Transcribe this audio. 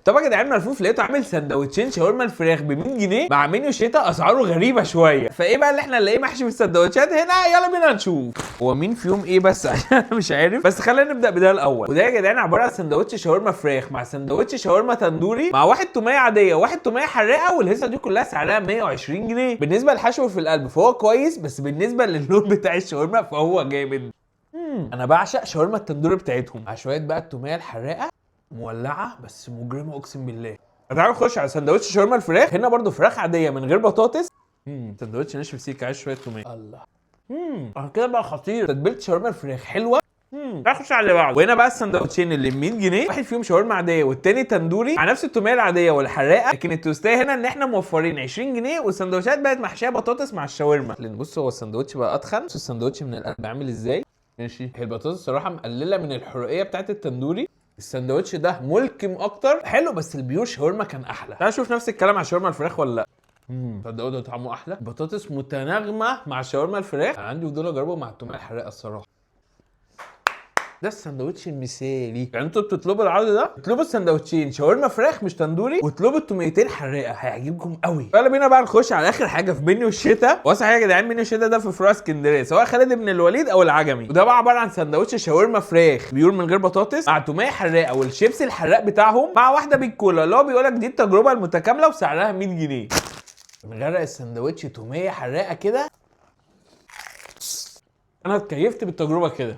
طبعا يا جدعان ملفوف لقيته عامل سندوتشين شاورما الفراخ ب 100 جنيه مع منيو شتا اسعاره غريبة شوية. فايه بقى اللي احنا نلاقيه محشي في السندوتشات هنا؟ يلا بينا نشوف هو مين فيهم ايه بس عشان انا مش عارف. بس خلينا نبدا بده الاول. وده يا جدعان عبارة عن سندوتش شاورما فراخ مع سندوتش شاورما تندوري مع واحد توميه عادية وواحد توميه حراقه، والهيصه دي كلها سعرها 120 جنيه. بالنسبة للحشو في القلب فهو كويس، بس بالنسبة للون بتاع الشاورما فهو جامد. انا بعشق شاورما التندوري بتاعتهم مع شوية بقى التوميه الحراقه مولعه بس مجرمه اقسم بالله. تعالوا نخش على سندوتش شاورما الفراخ. هنا برضو فراخ عادية من غير بطاطس. سندوتش ناشف سيكا، عايز شوية توميه. الله، كده بقى خطير. تتبيله شاورما الفراخ حلوة. تعالوا نخش على اللي بعده. وهنا بقى السندوتشين اللي ب 100 جنيه، واحد فيهم شاورما عادية والتاني تندوري على نفس التوميه العادية والحراقه، لكن التوستايه هنا ان احنا موفرين 20 جنيه والسندوتشات بقت محشيه بطاطس مع الشاورما. لان بص هو السندوتش بقى اتخن، بص السندوتش من القلب عامل ازاي. ماشي، هي البطاطس الصراحة مقلله من الحرقيه بتاعت التندوري. السندوتش ده ملكم اكتر، حلو، بس ال pure شاورما كان احلى. تعال شوف نفس الكلام على شاورما الفراخ ولا لا. تصدقوا ده طعمه احلى، بطاطس متناغمه مع شاورما الفراخ. انا عندي فضول اجربه مع التوميه الحراقه الصراحة. ده السندوتش المثالي، يعني انتوا بتطلبوا العرض ده، اطلبوا السندوتشين شاورما فراخ مش تندوري، واطلبوا التوميتين حراقه، هيعجبكم قوي. يلا بينا بقى نخش على اخر حاجة في منيو الشتاء. واصح حاجة يا جدعان، منيو الشتاء ده في فروع اسكندرية سواء خالد بن الوليد او العجمي. وده بقى عبارة عن سندوتش شاورما فراخ pure من غير بطاطس مع توميه حراقه والشيبس الحراق بتاعهم مع واحدة بالكولا، اللي هو بيقول لك دي التجربة المتكاملة وسعرها 100 جنيه. نغرق السندوتش توميه حراقه كده. انا اتكيفت بالتجربة كده.